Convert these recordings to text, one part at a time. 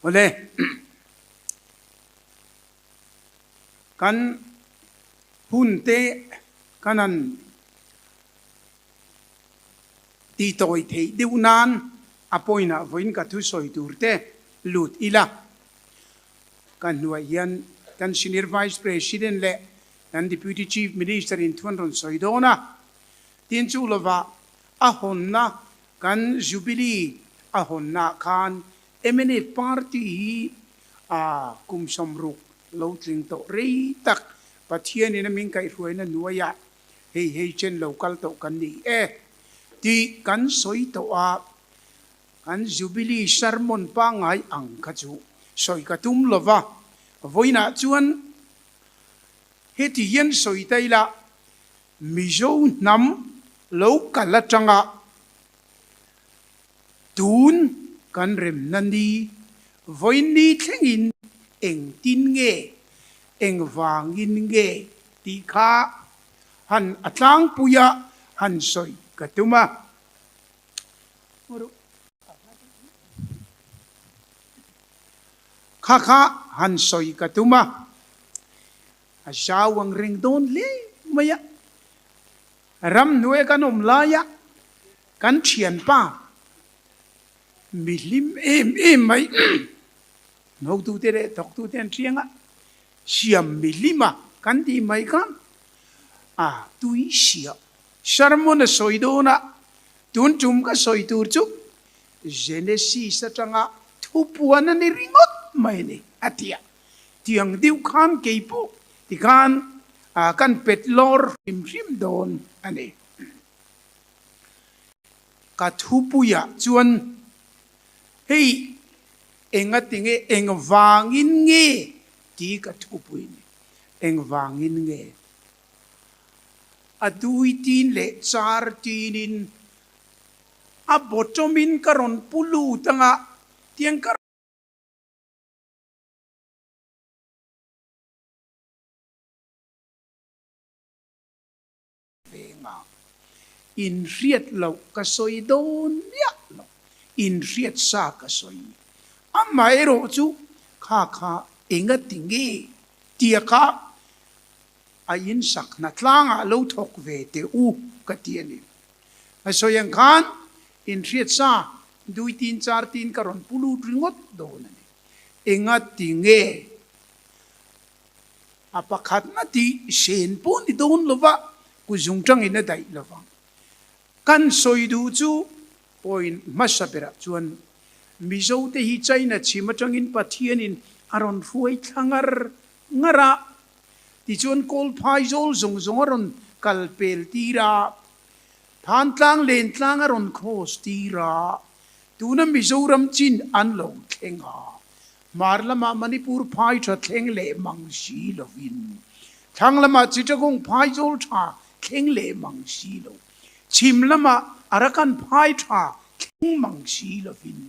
Awle, kan hun te kan han tihtawi theih deuh nan a point ah vawiin ka thusawi tur te lut ila. Ka hnuai hian kan Senior Vice President leh kan Deputy Chief Minister in thu an rawn sawi dawn a, tin chu lovah a hawnna kan Jubilee a hawnnaah khan mnf party hi a kum 60 lo tling tawh rei tak Pathianin a min kaihhruaina hnuaiah hei hei chen lo kal tawh kan ni e tih kan sawi tawh a, kan Jubilee sermon pangngai ang kha chu sawi ka tum lova, vawiinah chuan heti hian sawi ta ila, Mizo hnam lo kal atanga tun kan remna ni vawiin thlengin engtin nge, engvangin nge tih kha han a tlangpuia han sawi ka tum a. Kha kha han sawi ka tum a. A zau ang reng dawn hle mai a. Ramhnuai kan awm laia kan thianpa mi hlim em em mai hotute leh thawktute an thiang a, siam mi hlim a kan tih mai kha a tui siah. Sermon a sawi dawn a, tun tum ka sawi tur chu Genesis atanga thupuan a ni ringawt mai a ni, a ti a. Tiang deuh khan kei pawh tikhan kan pet lawr hrim hrim dawn a ni. Ka thupuiah chuan hei engatinge engvangin nge tih ka thupui ni. Engvangin nge? A dui tin leh char tinin a bottom-in ka rawn pu lut anga tiang ka. Venga, inhriat loh ka sawi dawn miah lo, inhriat sa ka sawi. Amaherawh chu kha kha enga ti nge tia kha a insak hna tlangah lo thawk ve teh u ka ti a ni. A sawi ang khan inhriat sa dui tin char tin ka rawn pu lut ringawt dawn a ni. Enga ti nge a pakhatna tih sen pawh ni dawn lova ku zung tangin a daih lovang. Kan sawi duh chu point hmasa berah chuan Mizote hi China chhim atangin Pathianin a rawn hruai thla ngar ngar a, tichuan Kawlphai zawl zawng zawng a rawn kal pel tir a, Thantlang Lentlang a rawn cross tir a, tuna Mizoram chin an lo thleng a, hmar lamah Manipur phai tha thleng leh mang si lovin, thlang lamah Chittagong phai zawl tha thleng leh mang si lo, chhim lamah Arakan phai tha thleng mang si lovin,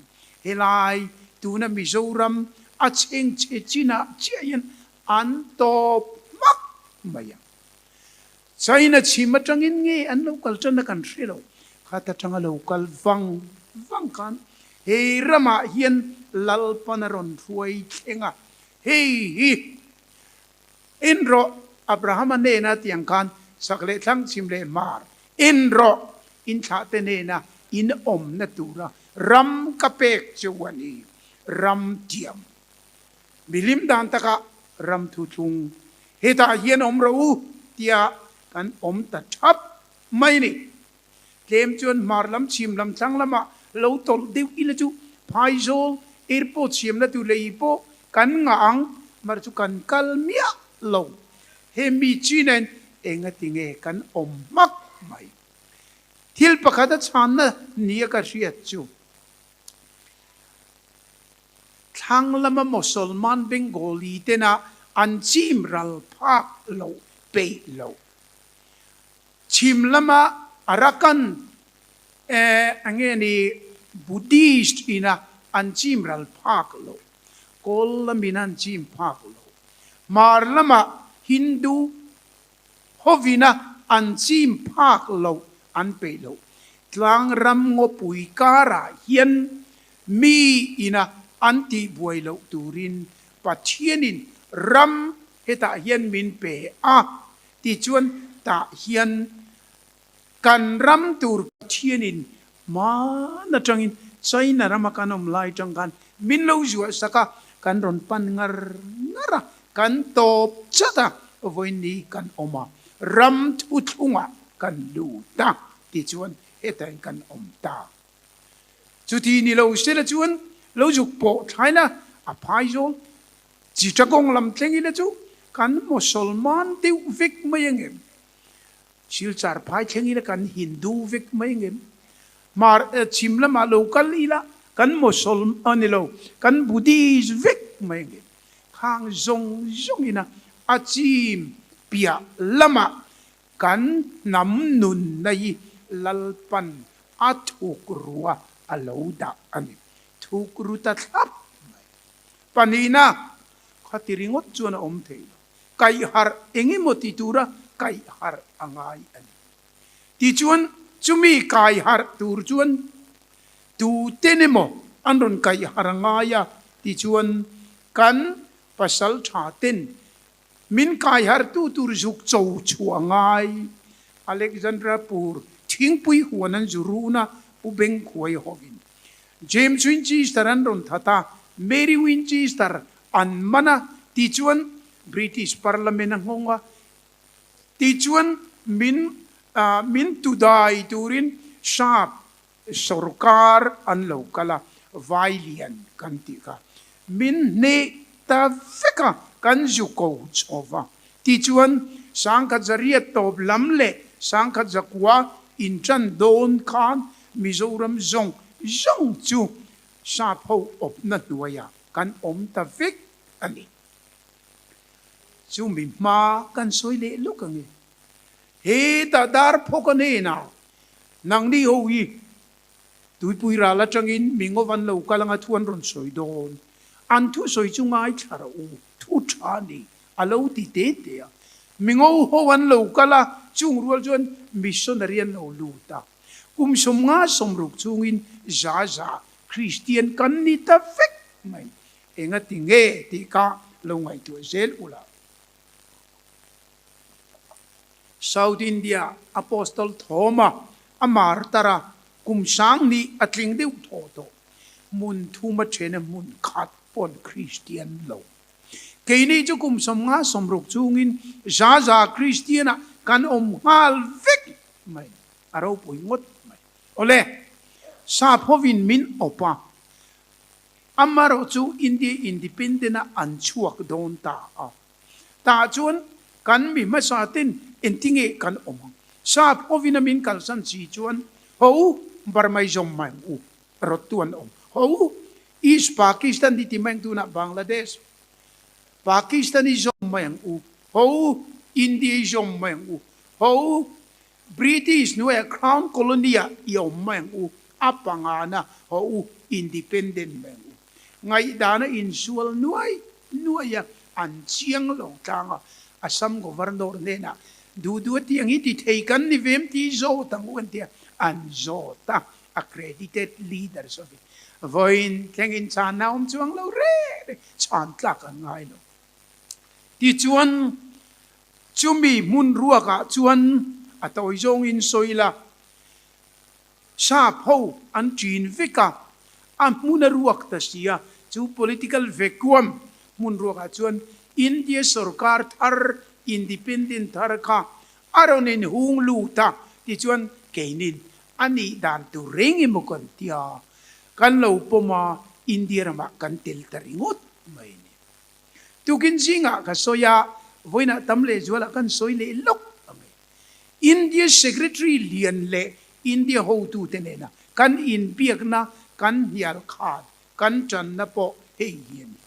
helai tuna Mizoram a chhengchhe chinah chiah hian an tawp hmak mai ang. China chhim atangin nge an lo kal tan a kan hre lo. Khat atanga lo kal vang vang khan hei ramah hian Lalpan a rawn hruai thleng a, hei hi en rawh Abrahama hnena tiang khan sak leh thlang chhim leh hmar en rawh in thlahte hnena in awmna tura ram ka pek chu a ni, ram tiam. Milim dan takah ram thuthlung hetah hian awm rawh u tia kan awm ta thap mai a ni. Tlem chuan hmar lam chhim lam thlang lamah lo tawlh deuh ila chu Phaizawl airport siamna tur lei pawh kan ngah ang, mar chu kan kal miah lo. He mi chi nen engati nge kan awm hmak mai. Thil pakhat a chhanna nia ka hriat chu. Thlang lama Mosolman Bengali tena an chim ral phak loh peih loh. Chhim lama Arakan enge ni Buddhist ina an chim ral phak loh. Kawl lamin an chim phak loh. Hmar lama Hindu hovina an chim phak loh an peih loh. Tlang ram ngawpui karah hian Mi ina an tihbuai loh turin Pathianin ram hetah hian min pe a, tichuan tah hian Kan ram tur Pathianin hmaan atangin China rama kan awm lai tang khan min lo zuah sak a, kan rawn pan ngar ngar a, kan tawp chat a, vawiin kan awm a, ram thuthlungah kan lut a, tichuan hetah kan awm ta. Chuti ni lo sela chuan lo zuk pawh thlaina a phai zawl chi tha kawng lam thleng ila chu kan Mosolman deuh vek mai angem? Silchar phai thleng ila kan Hindu vek mai ngem? Hmar chhim lamah lo kal ila kan Mosolm a ni lo, kan Buddhist vek mai ngem? Khang zawng zawng ina a chim piah lamah kan hnam nunna hi Lalpan a thuk rua a lo dah a ni. Thuk ru ta thlap mai. Pahnihna, khati ringawt chuan a awm thei lo. Kaihharh eng emaw ti tura kaihharh a ngai a ni. Tichuan, chumi kaiharh tur chuan tuten emaw an rawn kaihharh a ngai a, tichuan kan pasal tha ten min kaiharhtu tur zuk cho chhuah a ngai. Alexandra Pur thingpui huan an zu run a, Pu Bengkhuai hovin James Winchester an rawn that a, Mary Winchester an man a, tichuan British Parliament a nghawng a, tichuan min min tudai turin sap sorkar an lo kal a, vai lian kan tih kha min hneh ta vek a, kan zu ko chho va, tichuan sangkhat zariat tawp lam leh sangkhat zakua intan dawn khan Mizoram zawng zawng chu sap ho awpna hnuaiah kan awm ta vek a ni. Chumi hma kan sawi leh lawk ang e. Hetah dar phawk a hnenah nangni ho hi tuipui ral atangin mi ngaw an lo kal anga thu an rawn sawi dawn. An thu sawi chu ngaithla rawh u, thu tha a ni a lo ti te te a. Mi ngo ho an lo kal a, chung rual chuan missionary an lo lut a. Kum 50 60 chungin za za Kristian kan ni ta vek mai. Enga ti nge tih ka lo ngaihtuah zel ula. South India Apostle Thoma a martar a, kum sang nih a tling deuh thaw tawh. Hmun thum a then a hmun khat pawn Kristian lo. Keini chu kum 50 60 chungin za za Kristian ah kan awm nghal vek mai. A ropui ngawt mai. Awle, sap hovin min awp a, amarawh chu India Independent a an chhuak dawn ta a. Tah chuan kan mi hmasa ten engtinge kan awm ang? Sap hovin a min kalsan si chuan ho u, Burma i zawm mai ang u, rawttu an awm. Ho u, East Pakistan ti ti mai ang tunah Bangladesh, Pakistan i zawm mai ang u. Ho u, India i zawm mai ang u. Ho u, British hnuaiah Crown Colony ah i awm mai ang u, a pangana haw u Independent mai ang u. Ngaihdana insual nuai nuai a, an chiang lo tlang a, Assam Governor hnenah duh duh a tiang hi ti thei kan ni vem tih zawt ang u an ti a, an zawt a, accredited leaders of it. Vawiin thlengin chhanna awm chuang lo reng reng, chhan tlak an ngai lo. Tichuan, chumi hmun ruakah chuan a tawi zawngin sawi la, sap ho an ṭin vek a, a hmun a ruak ta si a, chu political vacuum hmun ruakah chuan India sorkar thar, independent thar kha a rawn inhung lut a, tichuan keinin a nih dan tur reng emaw kan ti a, kan lo pawm a, India ramah kan tel ta ringawt mai a ni. Tukin zingah ka sawi a, vawiinah tam leh zualah kan sawi leh lawk ang e. India Secretary lian leh India hotute nena kan inbiakna, kan hnial khan, kan tanna pawh hei hi a ni.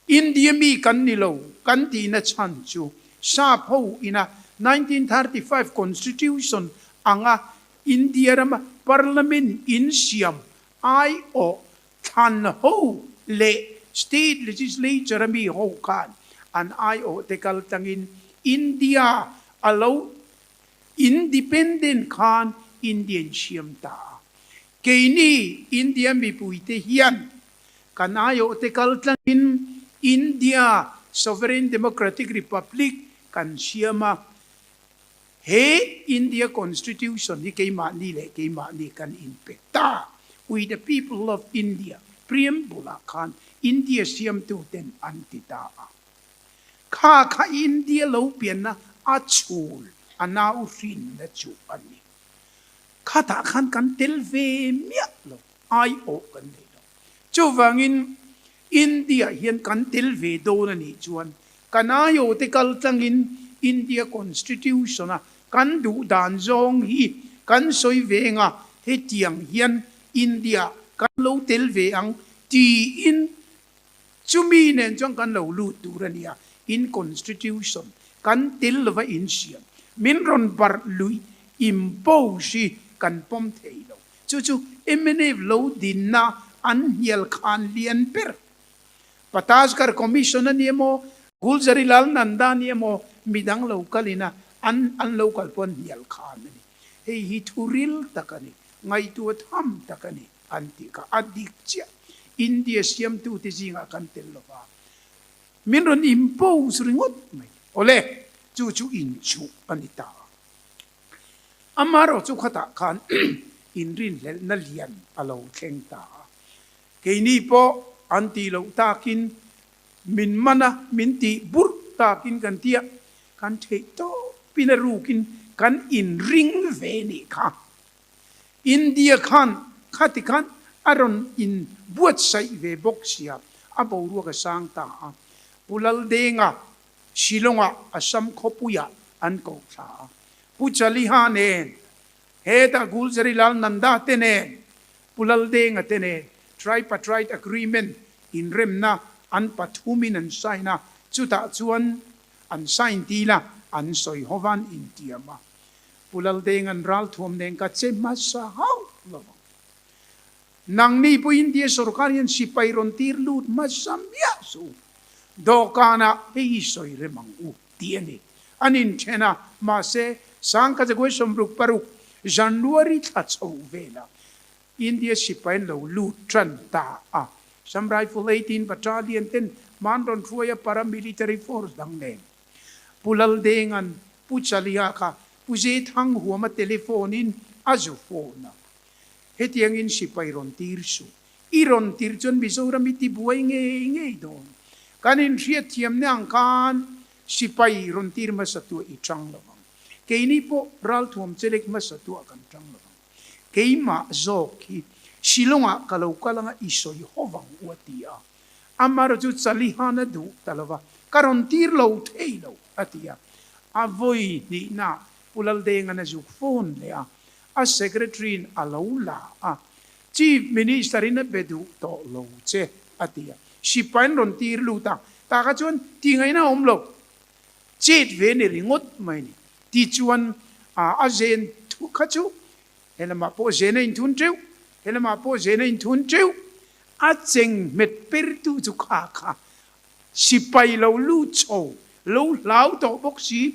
India mi kan ni lo kan tihna chhan chu sap ho ina 1935 Constitution anga India rama Parliament insiam aiawh Thlan ho leh State Legislature a mi ho khan an aiawh te kal tlangin India a lo Independent khan Indian siam ta a. Keini India mipuite hian Kan aiawhte kal tlangin India Sovereign Democratic Republic kan siam a. He India Constitution hi keimahni leh keimahni kan inpe ta. We the people of India preamble ah khan India siamtuten an ti ta a. Kha kha India lo pianna a chhul a nau hrinna chu a ni. Khatah khan kan tel ve miah lo, aiawh kan nei lo. Chuvangin India hian kan tel ve dawn a nih chuan kan aiawhte kal tlangin India Constitution a kan duh dan zawng hi kan sawi ve eng a, hetiang hian India kan lo tel ve ang tiin Chumi nen chuan kan lo lut tur a nia, in constitution kan tel lova insiam, min rawn barh luih, impose, hi kan pawm thei lo. Chu chu mnf lo dinna an hnial khan lian ber. Pataskar Commission a ni emaw, Gulzari Lal Nanda a ni emaw, midang lo kalin a an an lo kal pawh an hnial khan a ni. Hei hi thu ril tak a ni, ngaihtuah tham tak a ni. An tih kha a dik chiah. India siamtute zingah kan tel lo va, min rawn impose ringawt mai. Awle, chu chu inchuh a ni ta. Amaherawh chu khatah khan inrinhlelhna lian a lo thleng ta a. Keini pawh an tih loh takin min man a, min tih burh takin kan ti a, kan theih tawpin a rukin kan inring ve nih kha. India khan khati khan a rawn in buatsaih ve bawk sia, a boruak a sang ta a. Pu Laldenga Shillong-ah Assam khawpuiah an koh thla a. Pu Chaliha nen, hetah Gulzari Lal Nanda te nen, Pu Laldenga te nen Tripartite Agreement inremna an pathumin an sign a, chutah chuan an sign dil a, an sawi hovan intiam a. Pu Laldenga'n ralthuam nen ka che hmasa hauh lo ang. Nangni pawh India sorkar hian sipai rawn tir lut hmasa miah suh u. Dawhkanah hei i sawi rem ang u tih a ni. An inthen a, mahse Sangkhazaguai 66 January thla chho velah India sipai an lo lut tan ta a. Assam Rifle 18 Battalion ten hman rawn hruai a paramilitary force dang nen. Pu Laldenga'n Pu Chalia kha Pu Zethang huama telephone in a zu phone a. Hetiangin sipai rawn tir suh. I rawn tir chuan Mizoram i tibuai ngei ngei dawn. Kan inhriatthiamna ang khan sipai rawn tir hmasa tuah i chang lo ang. Keini pawh ralthuam chelek hmasa tuah kan chang lo ang. Keimah zawk hi Shillong-ah ka lo kal anga i sawi ho vang u a ti a. Amar chu Chalihan a duh ta lo va, ka rawn tir lo thei lo, a ti a. A vawi hnihna Pu Laldenga'n a zuk phone leh a, a secretary-in a lo la a, Chief Minister-in a be duh tawh lo che, a ti a. Sipain rawn tir lut a, tah kha chuan ti ngaihna a awm lo, chet ve ni ringawt mai ni. Tichuan a zen thu kha chu He lamah pawh zen a inthun teuh, he lamah pawh zen a inthun teuh. A cheng hmet pertu chu kha kha sipai lo lut chho, lo hlau tawh bawk si,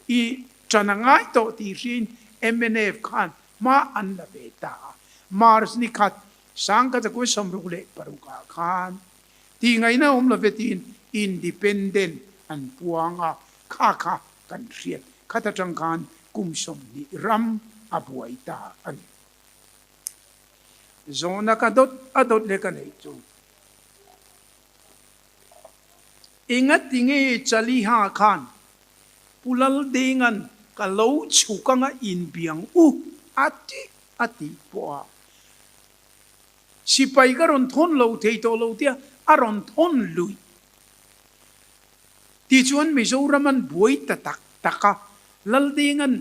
i ṭan a ngai tawh tih hriain mnf khan hma an la ve ta a. March ni khat, 1966 ah khan tih ngaihna awm lo ve tiin Independent an puang a, kha kha kan hriat khat atang khan kum 20 ram a buai ta a ni. Zawhna ka dawt a dawt leh ka neih chu engati nge Chaliha khan Pu Laldenga'n ka lo chhuk anga inbiang u a ti a tih pawh a sipai ka rawn thawn lo thei tawh lo tia a rawn thawn luih. Tichuan Mizoram an buai ta tak tak a, Laldenga'n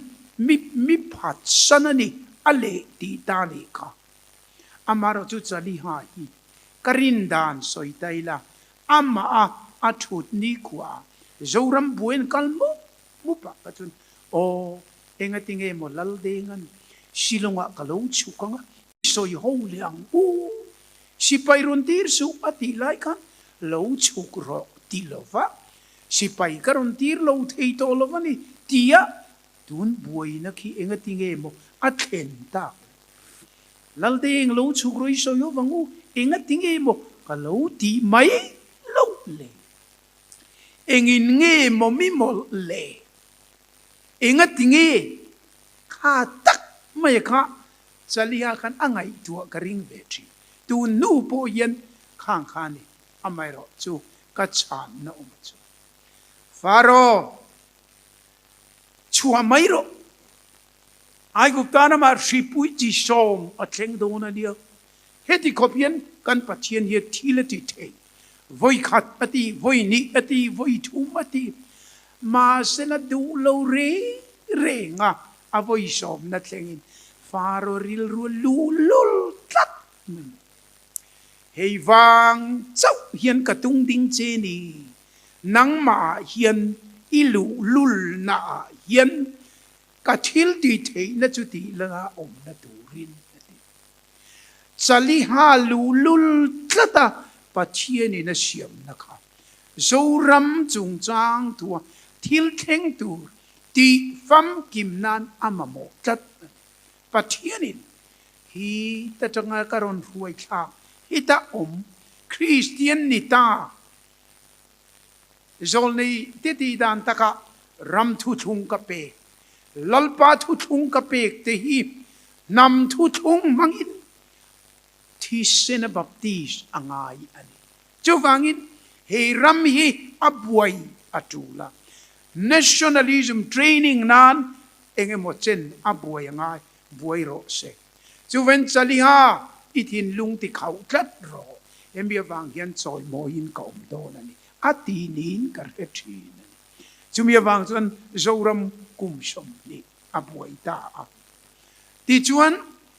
mi mi phatsan a ni a leh tih ta nih kha. Amaherawh chu Chaliha hi ka rin dan sawi ta ila, amah a a thut nikhua a Zoram buai an kal mup mup ah kha chuan aw engati nge maw Laldenga'n Shillong ah ka lo chhuk ang a, i sawi ho leh ang u, Sipai rawn tir suh a tih lai khan lo chhuk rawh ti lo va, sipai ka rawn tir lo thei tawh lo va ni tia tun buaina khi engati nge maw a thlen tak le. Laldeng lo chhuk rawh i sawi ho vang u, engati nge maw? ka lo tih mai loh le? Engin nge maw mi mawlh le? Engati nge kha tak mai kha Chaliha khan a ngaihtuah ka ring ve thin. Tun hnu pawh hian khang kha a ni, amaherawh chu ka chhanna awm a chu. Faro, chhuah mai rawh. Aigupta ramah hripui chi sawm a thleng dawn a nia. Heti khawp hian kan Pathian hian thil a ti thei. Vawi khat a ti, vawi hnih a ti, vawi thum a ti. Mahsela duh lo reng reng a, a vawi sawmna thlengin Faro rilru a luhlul tlat mai. Hei vang chauh hian ka tung ding che ni. Nangmah ah hian i luhlulna ah hian ka thil tih theihna chu tih lana awmna turin a ti. Chaliha luhlul tlata Pathianin a siamna kha Zoram chungchang thua thil thleng tur tih famkim nan a mamawh tlat a ni. Pathianin hi ta tanga ka rawn hruai thlak hita awm Kristian ni ta Zawlnei te tih dan takah ram thuthlung ka pek, Lalpa thuthlung ka pek te hi hnam thuthlung hmangin thisena baptis a ngai a ni. Chuvangin he ram hi a buai a tul a, nationalism training nan eng emaw chen a buai a ngai, buai rawh se. Chuven Chaliha, i thinlung ti khauh tlat rawh. Hemi avang hian chawimawiin ka awm dawn a ni, a ti niin ka hre thin a ni. Chumi avang chuan Zoram kum 20 a buai ta a. Tichuan,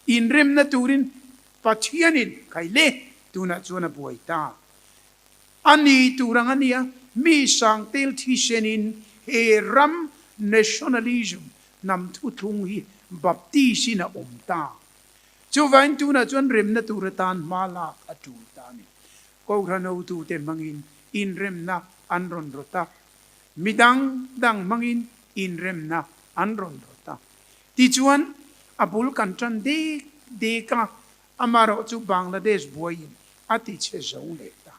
inremna turin Pathianin kai le, tunah chuan a buai ta. A ni tur ang a nia, mi sangtel thisenin he ram nationalism Hnam thuthlung hi Baptist in a awm ta. Chuvain tunah chuan remna tur atan hma lak a tul ta a ni. Kohhran hotute hmangin inremna an rawn rawt a, midang dang hmangin inremna an rawn rawt a. Tichuan, a bul kan tan dek dek a, amaherawh chu Bangladesh buaiin a ti chhe zo leh ta.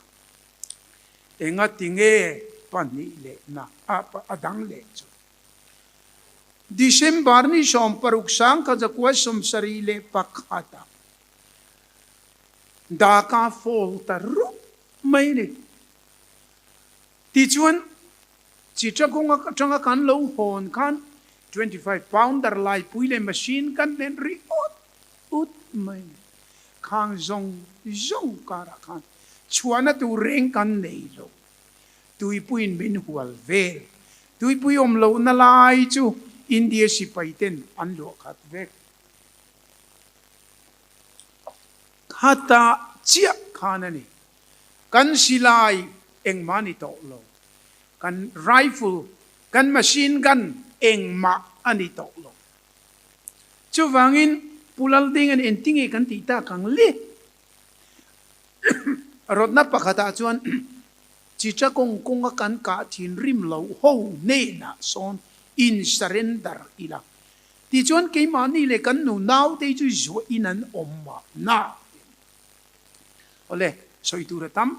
Engatinge pahnih lehna a dang leh chu? December ni 60 1971 ah Dhaka fall ta rup mai a ni. Tichuan, Chittagong atanga kan lo hawn khan 25 pounder laipui leh machine kan nen ri ut ut mai a ni. Khang zawng zawng karah khan chhuahna tur reng kan nei lo. Tuipuiin min hual vel. Tuipui awm lohna lai chu India sipai ten an luah khat vek. Khata chiah khan a ni. Kan silai engmah a ni tawh lo. Kan rifle, kan machine gun engmah a ni tawh lo. Chuvangin Pu Laldinga'n engtinge kan tih tak ang le? Rawtna pakhatah chuan Chittagong kawnga kan kah thinrim loh ho hnenah sawn in surrender ila. Tichuan keimahni leh kan nu naute chu zuahin an awm mahna. Awle, sawi tur a tam.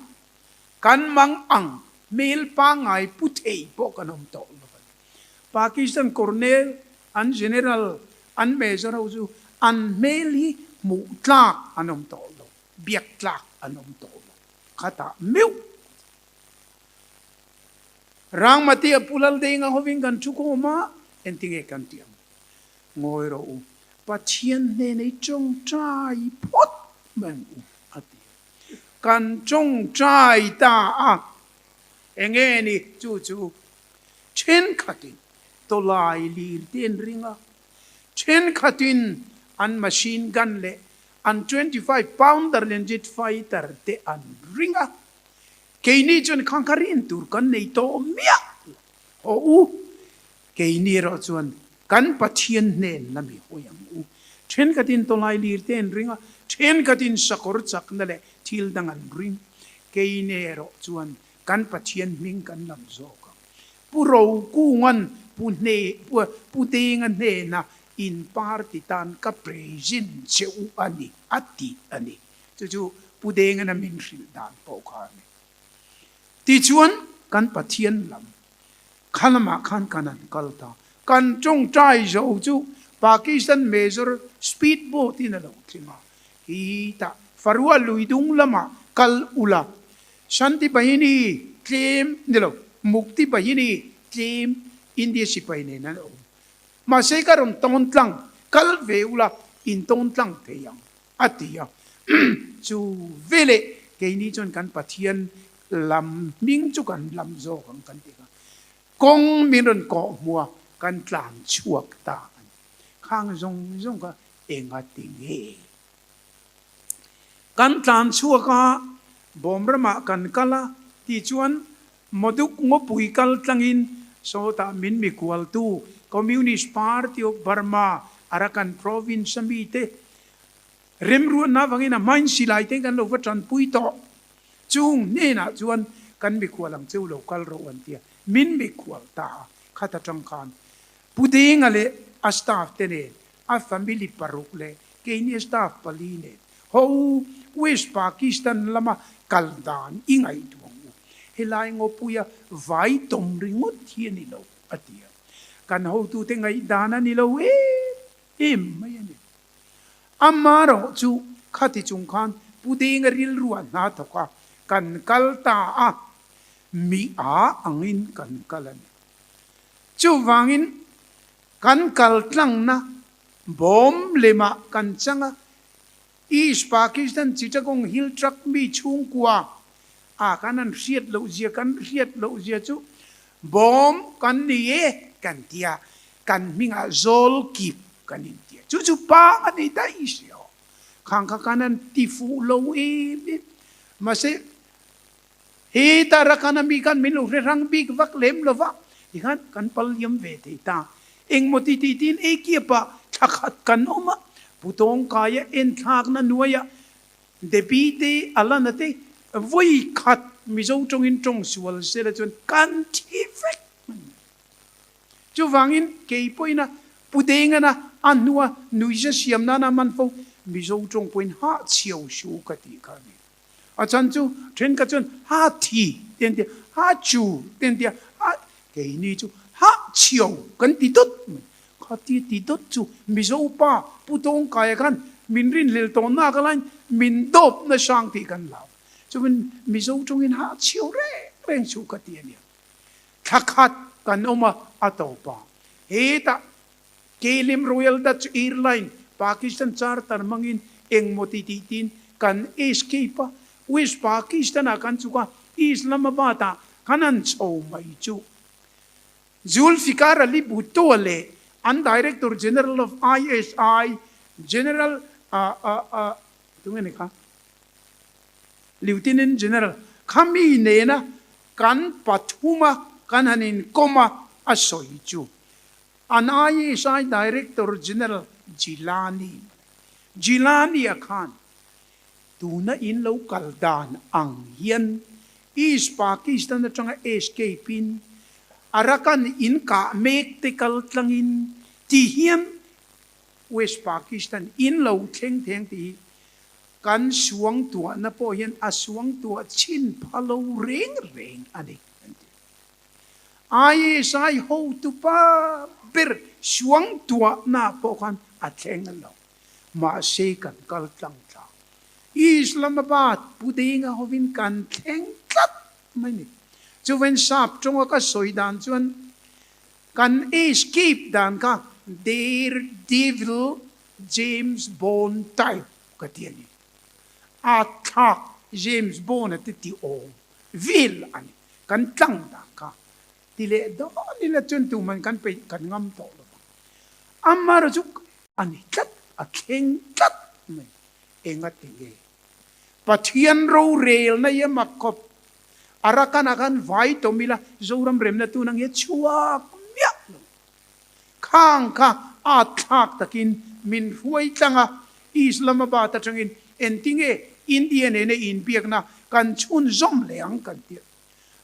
Kan mang ang hmel pangngai pu thei pawh kan awm tawh lo a ni. Pakistan Colonel, an General, an Major ho chu an hmel hi hmuh tlak an awm tawh lo, biak tlak an awm tawh lo. Khatah meuh Rangmati a Pu Laldenga hovin kan thu khawm a, engtinge kan tih ang? Ngawi rawh u, Pathian hnena i tawngtai phawt mai ang u, a ti a. Kan tawngtai ta a, enge ni chu chu Thenkhatin tawlai lir te an ring a, thenkhatin an machine gun leh an 25 pounder leh jet fighter te an ring a. Keini chuan khang kha rin tur kan nei tawh miah lo. Haw u, keini erawh chuan kan Pathian hnen la mi hawi ang u. Thenkhatin tawlai lir te an ring a, thenkhatin sakawr chakna leh thil dang an ring. Keini erawh chuan Kan Pathian hming kan lam zawk ang. Pu Rokunga'n Pu hne Pu Denga hnena in party tan ka present che u a ni, a ti a ni. Chu chu Pu Dengana min hrilh dan pawh kha a ni. Tichuan kan Pathian lam kha lamah khan kan an kal ta. Kan tawngtai zo chu Pakistan Major speed boat in a lo tling a, Hitah Farua lui dung lamah kal ula, Shanti Bahini tlem ni lo, Mukti Bahini tlem India sipai nen an awm. Mahse ka rawn tawn tlang, kal ve ula in tawn tlang thei ang. A ti a. Chu veleh keini chuan kan Pathian lam hming chu kan lam zawk ang kan ti kha. Kawng min rawn kawh hmu a, kan tlan chhuak ta a ni. Khang zawng zawng kha enga ti nge? Kan tlan chhuak a, bawm ramah kan kal a tih chuan Moduk ngawpui kal tlangin sawtah min mikualtu Communist Party of Burma, Arakan Province a mite remruatna avangin a hmain silai te kan lo va tanpui tawh. Chung hnenah chuan kan mikhual ang cheu lo kal rawh an tia min mikhual ta a, khat atang khan Pu Denga leh a staff te nen a family paruk leh keini a staff pali nen ho West Pakistan lama kal dan i ngaihtuah ang u. Helai ngawpuia vai tawm ringawt hi a ni lo, a ti a. Kan hotute ngaihdan a ni lo em em mai a ni. Amaherawh chu khati chung khan Pu Denga rilruah hna thawk a, kan kal ta a, mi a angin kan kal a ni. Chuvangin Kan kal tlangna bawm lemah kan chang a, East Pakistan Chittagong Hill Tract mi chhungkua ah khan an hriat loh zia kan hriat loh zia chu bawm kan ni e kan ti a, kan hmingah zawl kip kan inti a, chu chu pang a ni daih si aw. Khang kha khan an ti fuh lo em em. Mahse. He ta rakana mi khan min lo hre hrang bik vak lem lo va, tikhan kan pal liam ve thei ta. Engmaw ti ti tiin ei kiapah thla khat kan awm a, Pu Tawngkaia enthlakna nuaia Debbie te Alana te vawi khat Mizo tawngin tawng sual sela chuan kan thi vek mai. Chuvangin kei pawhin a Pu Dengana a hnua nuiza siam nana man fo Mizo tawng pawhin hah chhiau su ka tih kha a ni. A chan chu thenkhat chuan ha thi te an ti a, ha chu te an ti a, ha keini chu ha chhiau kan ti dawt mai. Kha ti ti dawt chu Mizo pa Pu Tawngkaia khan min rinhlel tawn nak alaiin min dawp na sang tih kan hlau. Chuan Mizo tawngin ha chhiau reng reng chu ka ti a nia. Thla khat kan awm a, a tawp a. Hetah Kelim Royal Dutch Airline Pakistan charter hmangin engmaw ti tih tiin kan escape a, West Pakistan ah kan chuk a, Islamabad ah kan han chho mai chu. Zulfikar Ali Bhutto leh an Director General of ISI General tunge ni kha? Lieutenant General khami nena kan pathuma kan han inkawm a, a sawi chu. An ISI Director General Jilani Jilani a khan tuna in lo kal dan ang hian East Pakistan atanga escape in Arakan in kah mek te kal tlangin ti hian West Pakistan in lo thleng theng tih hi kan suangtuahna pawh hian a suangtuah chhin pha lo reng reng a ni an ti. ISI hotupa ber suangtuahna pawh khan a thleng lo. Mahse kan kal tlang tlang. Islamabad Pu Denga hovin kan thleng tlat mai ni. Chuven sap tawnga ka sawi dan chuan kan escape dan kha Daredevil James Bond type ka ti a ni. A thlak James Bond a ti ti awm vel a ni. Kan tlang dan kha ti leh dawn ila chuan tuman kan peih kan ngam tawh lo vang. Amar chu a ni tlat, a thleng tlat mai. Enga ti nge? Pathian rorelna i a mak khawp. Arakan ah khan vai tawm ila Zoram remna tun ang hi a chhuak miah lo. Khang kha a thlak takin min hruai tlang a, Islamabad atangin engtinge India nena inbiakna kan chhunzawm leh ang kan ti a.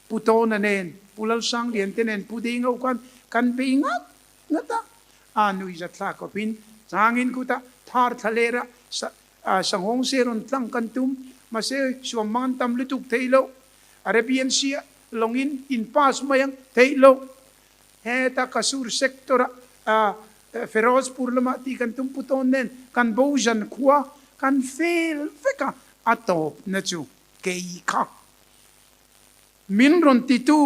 Pu Tawna nen, Pu Lalsanglian te nen, Pu Dingho khan kan bei ngat ngat a, a nuihzat thlak khawpin changin kutah thar thla lera. Sanghawng se rawn tlang kan tum, mahse suam hmang an tam lutuk theih loh. Arabian Sea lawngin in pass mai ang theih loh. Heta Kasur sector ah Ferozpur lamah tih kan tum pu tawn nen kan bo zan khua kan fail vek a, a tawpna chu kei kha. Min rawn titu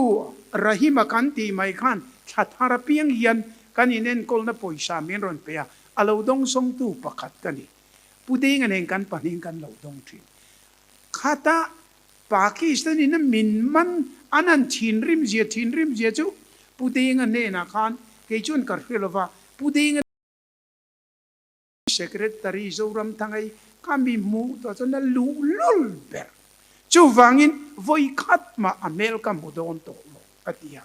Rahima kan tih mai khan thla thar apiang hian kan inenkawlna pawisa min rawn pe a, a lo dawngsawngtu pakhat ka ni. Pu Denga nen kan pahnihin kan lo dawng thin. Khata Pakistan in a min man an han thinrim zia thinrim zia chu Pu Denga hnenah khan kei chuan ka hre lova, Pu Denga Secretary Zoramthangai ka mi hmuh tawh chuan a luh lul ber. Chuvangin vawi khat mah a hmel ka hmu dawn tawh lo a ti a,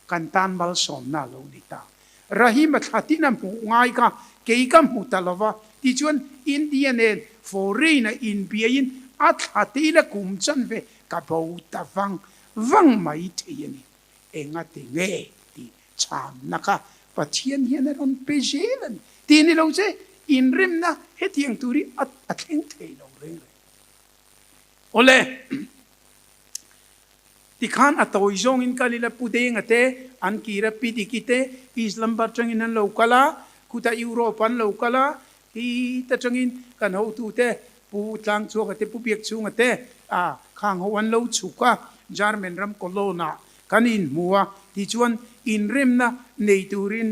kan tan malsawmna a lo ni ta. Rahima thla tin a hmuh ngai kha kei ka hmu ta lo va, tichuan India nen foreign a inbiain a thla te ila kum chanve ka bo ta vang vang mai thei a ni. Engati nge tih chhanna kha Pathian hian a rawn pe zel a ni. Tih ni lo che, inremna hetiang tur hi a thleng thei lo reng reng. Awle, tikhan a tawi zawngin kal ila Pu Denga te, an kir a, Pi Diki te Islamabad atangin an lo kal a, khutah Europe an lo kal a, Hi ta tangin kan hotute Pu Tlangchhuaka te, Pu Biakchhunga te a khang ho an lo chhuk a, German ram Cologne ah kan inhmu a, tichuan inremna nei turin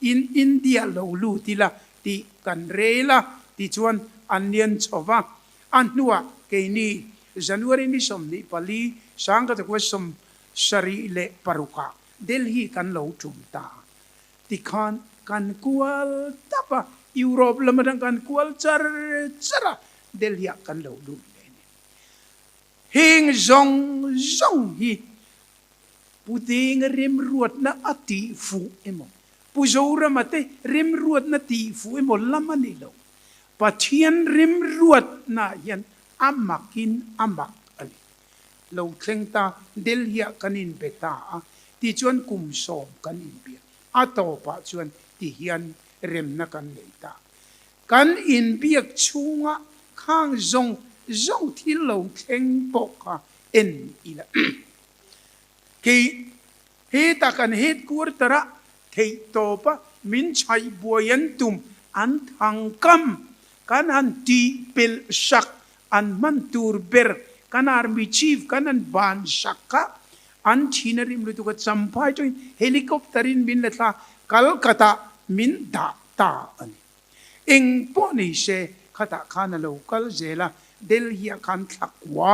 in India lo lut ila tih kan rel a, tichuan an lian chho va. A hnuah keini January ni 24 sangkhatakua 76 ah Delhi kan lo tum ta a. Tikhan kan kual tap a, Europe lam atang kan kual char char a, Delhi ah kan lo lut leh a ni. Heng zawng zawng hi Pu Denga remruatna a tih fuh emaw, Pu Zorama te remruatna tih fuh emaw lam a ni lo. Pathian remruatna hian a makin a mak a ni. Lo thleng ta, Delhi ah kan inbe ta a, tichuan kum sawm kan inbiak. A tawpah chuan tihian remna kan nei ta. Kan inbiak chhunga khang zawng zawng thil lo thleng pawh kha en ila. Kei hetah kan headquarter ah theihtawpa min chhaih buai an tum an thangkam kan han tih pelh sak An hman tur ber kan army chief kan an ban sak kha an thin a rim lutuk a, Champhai tawngin helicopter in min la thla Calcutta min dah ta a ni. Eng pawh ni se khatah khan a lo kal zel a, Delhi ah khan thla kua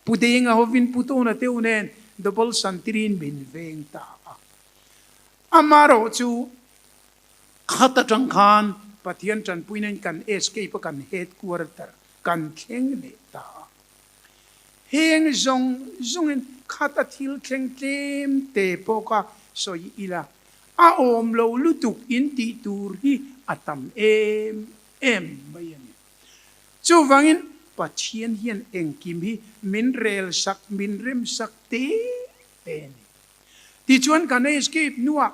Pu Denga hovin Pu Tawna teuh nen double santirin min veng ta a. Amaherawh chu Khat atang khan Pathian tanpuina in kan escape a kan headquarter kan thleng leh ta a. Heng zawng zawng in khat a thil thleng tlem te pawh kha sawi ila a awm lo lutuk in tih tur hi a tam em em mai a ni. Chuvangin Pathian hian engkim hi min rel sak min rem sak te te a ni. Tichuan kan escape hnuah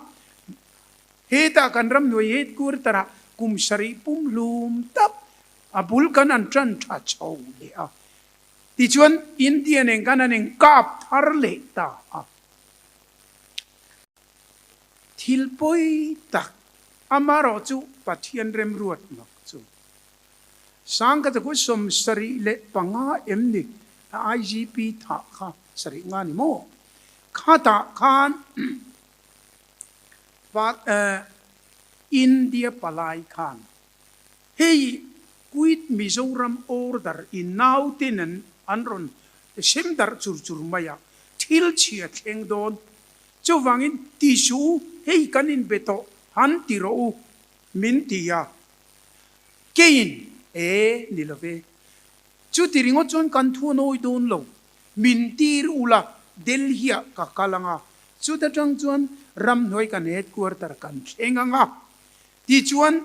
Hetah kan ramhnuai headquarter ah kum sarih pumhlum tak a bul kan an tan tha chho leh a. Tichuan India nen khan an inkap thar leh ta a. Thil pawi tak amaherawh chu Pathian remruat mak chu Sangkataku 75 em ni a IGP thah kha sarih nga ni maw? Khatah khan India palai khan hei Quit Mizoram order in nautin an an rawn sem darh chur chur mai a, thil chhia thleng dawn. Chuvangin ti suh u, hei kan inbe tawh han ti rawh u min ti a. Keiin e ni lo ve. Chuti ringawt chuan kan thu a nawi dawn lo. Min tir ula Delhi-ah ka kal ang a, chuta tang chuan ramhnuai kan headquarter kan thleng ang a, tichuan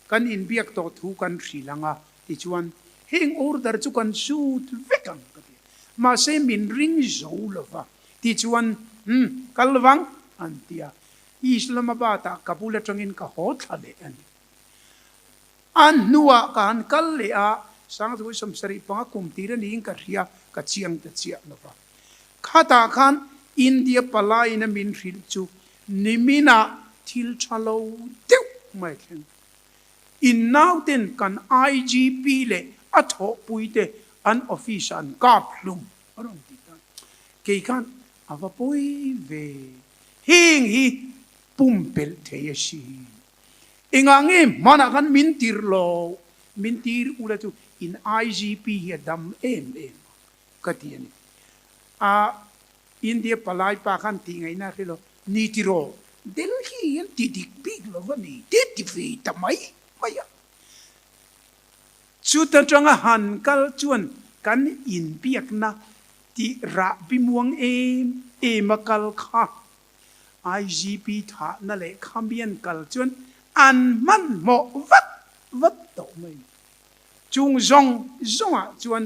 kan inbiak tawh thu kan hrilh ang a, tichuan heng order chu kan sut vek ang ka ti a. Mahse min ring zo lo va, tichuan umm kal vang an ti a, Islamabad-ah Kabul atangin ka haw thla leh a ni. A hnuah ka han kal leh a, Sangzui 75 kum tir a niin ka hria, ka chiang ta chiah lo va. Khatah khan India palaiin a min hrilh chu niminah thil tha lo deuh mai thleng. In nauten kan IGP leh a thawhpuite an office ah an kap hlum a rawn ti ta. Kei khan a va pawi ve. Heng hi pumpelh thei a si. Engah nge hmanah khan min tir lo, min tir ula chu in IGP hi a dam em em ang ka ti a ni. A India palai pa khan tih ngaihna a hre lo, ni tiraw Delhi hian ti dik bik lo va ni te ti ve ta mai mai a. Chuta tanga han kal chuan kan inbiakna tih rahbi muang em em a kal kha IGP thahna leh khamian kal chuan an hmanhmawh vat vat tawh mai. Chung zawng zawngah chuan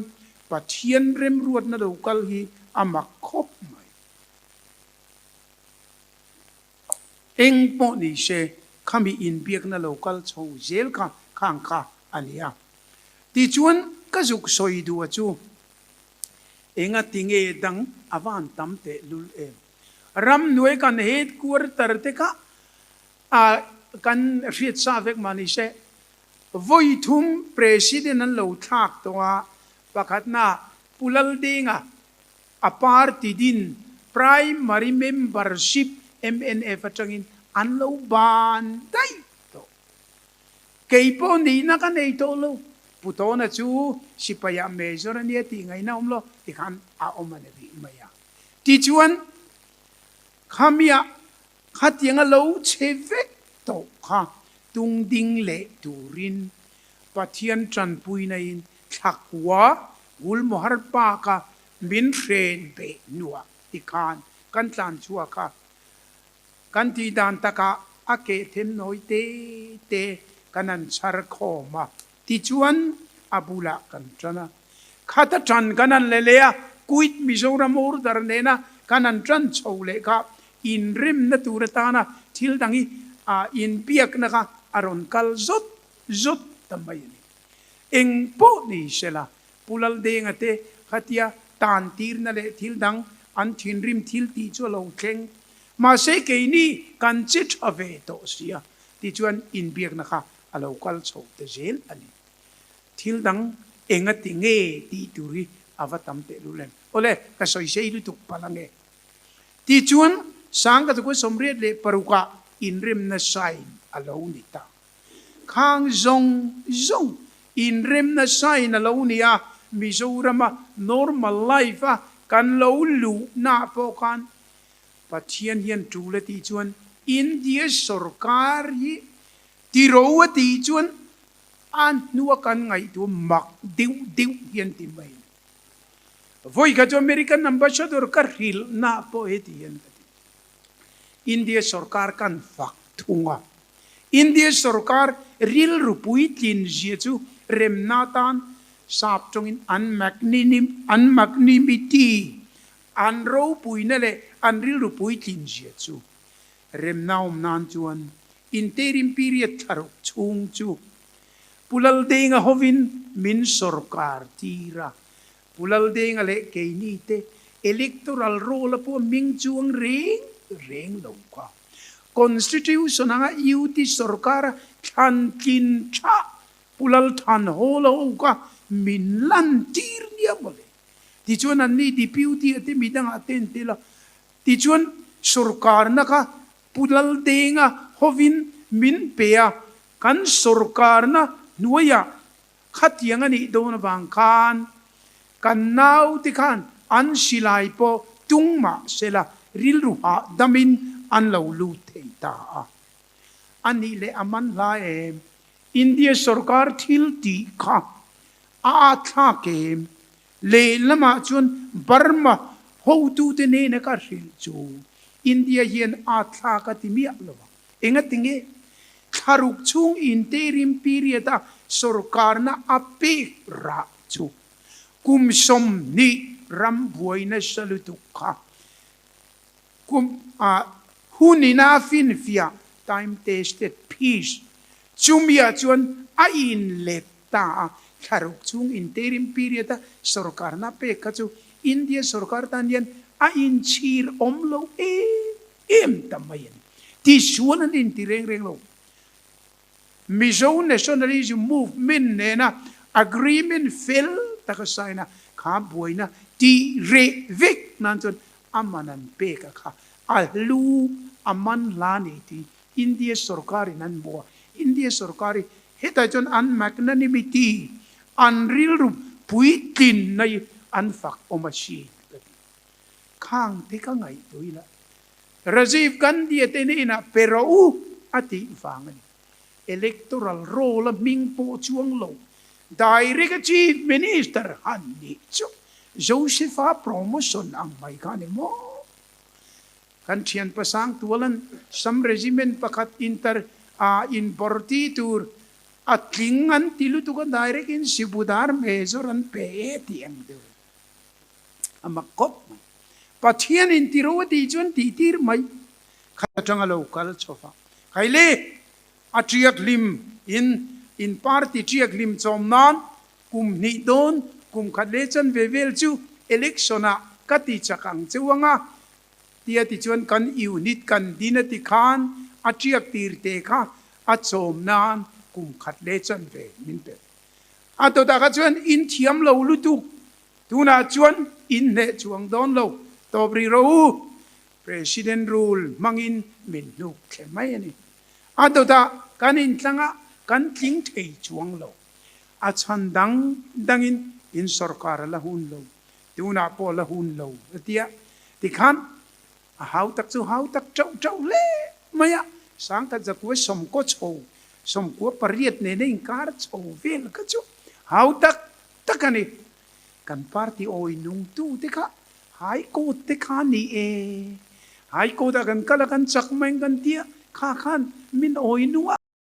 Pathian remruatna lo kal hi a mak khawp mai. Eng pawh ni se khami inbiakna lo kal chho zel kha khang kha a ni a. Tichuan ka zuk sawi duh a chu enga tinge dang a van tam tehlul em? Ramhnuai kan headquarter te kha a kan hriat sa vek mah ni se, vawi thum President an lo thlak tawh a, pakhatna Pu Laldenga a party din primary membership mnf atangin an lo ban daih tawh. Kei pawh nihna ka nei tawh lo, Pu Tawna chu sipaiah major a nia tih ngaihna awm lo tikhan a awm a ni rih mai a. Tichuan, khamiah khatianga lo chhe vek tawh kha tung ding leh turin Pathian tanpuinain thlakua Gulmohar Park-a min hren beh hnuah tikhan kan tlan chhuak a. Kan tih dan takah a keh them nawi te te kan han chhar khawm a. Tichuan, a bulah kan tan a. Khata tan kan han le leh a, Quit Mizoram Order nena kan han tan chho leh kha inremna tur atana thil dang hi inbiakna kha a rawn kal zawt zawt ta mai a ni. Eng pawh ni sela, Pu Laldenga te khatia tan tirna leh thil dang an thinrim thil tih chu a lo thleng. Mahse keini kan che tha ve tawh sia, tichuan inbiakna kha a lo kal chho ta zel a ni. Thil dang enga ti nge tih tur hi a va tam teh lul em? Awle, ka sawi sei lutuk palh ange. Tichuan, Sangkatuka 86 ah inremna sign a lo ni ta. Khang zawng zawng inremna sign a lo ni a, Mizorama normal life a kan lo luhna pawh khan Pathian hian tul a tih chuan India sorkar hi tiro a tih chuan a hnua kan ngaihtuah mak deuh deuh hian ti mai. Vawi kha chu American Ambassador ka hrilhna pawh heti hian ka ti. India sorkar kan fak thung a. India sorkar rilru puitlin zia chu remna tan sap tawngin an an magnanimity, an ropuina leh an rilru puitlin zia chu remna awm nan chuan interim period thlaruk chhung chu Pu Laldenga hovin min sorkar tir a, Pu Laldenga leh keini te electoral roll a pawh ming chuang reng reng lo kha. Constitution anga UT sorkar a thlan tlin tha Pu Lalthan Hall a ho kha min lan tir nia mawle. Tichuan anni deputy a te midangah te an tel a, tichuan sorkarna kha Pu Laldenga hovin min pe a, kan sorkarna hnuaiah khatiang a nih dawn avang khan kan naute khan an silai pawh tung mah sela rilru hahdamin an lo lut thei ta a. A nih leh a man hla em? India sorkar thil tih kha a atthlak em? Lehlamah chuan Burma hotute nena ka hrilh chu India hian atthlak a ti miah lo ang. Engatinge? Thlaruk chhung interim period a sorkarna a pek rah chu kum 20 ram buai nasa lutuk kha kum ah hun ina finfiah, time tested peace, Chumi-ah chuan a inlet ta a, thlaruk chhung interim period-a sorkarna pek kha chu India sorkar tan hian a inchhir awm lo em em ta mai a ni. Tisual an inti reng reng lo. Mizo Nationalism Movement nena agreement fel taka sign a, kha buaina tih reh vek nan chuan a man an pek a kha a hlu a man hla ni tih India sorkar in an hmu a, India sorkar hi hetah chuan an magnanimity, an rilru puitlinna hi an fak awm a sin ka ti. Khang te ka ngaihtuah ila Rajiv Gandhi a te hnenah pe rawh u a tih vang a ni. Electoral roll a hming pawh chuang lo direct a Chief Minister han nih chu Joseph-a promotion ang mai kha a ni maw? Kan thianpa Sangtualan Sam Regiment pakhat inter a inbawrti tur a tling an ti lutuk a direct in Sibudar Major an pe e tih ang deuh a mak khawp mai. Pathian in ti ro a tih chuan tih tir mai kha atanga lo kal chho va. Khaile a tiak hlim in in party tiak hlim chawm nan kum hnih dawn kum khat leh chan ve vel chu election ah ka ti chak ang cheu anga Tia tichuan kan unit kan din a ti khan a tiak tir te kha a chawm nan kum khat leh chan ve min pe. A dawtah kha chuan in thiam lo lutuk, tunah chuan in hneh chuang dawn lo, tawp rih rawh u, President rule hmangin min hnuk thle mai a ni. A dawtah kan intlangah kan tling thei chuang lo. A chhan dang dangin in sorkar a la hun lo. Tunah pawh la hun lo a ti a, tikhan a hau tak chu hau tak teuh teuh hle mai a, sangkhat zakua sawmkaw chho, sawmkua pariat nena inkar chho vel kha chu hau tak tak a ni. Kan party awi nungtu te kha High Court te kha a ni e, High Court ah kan kal a kan chak mai ang kan ti a, kha khan min awi nung a.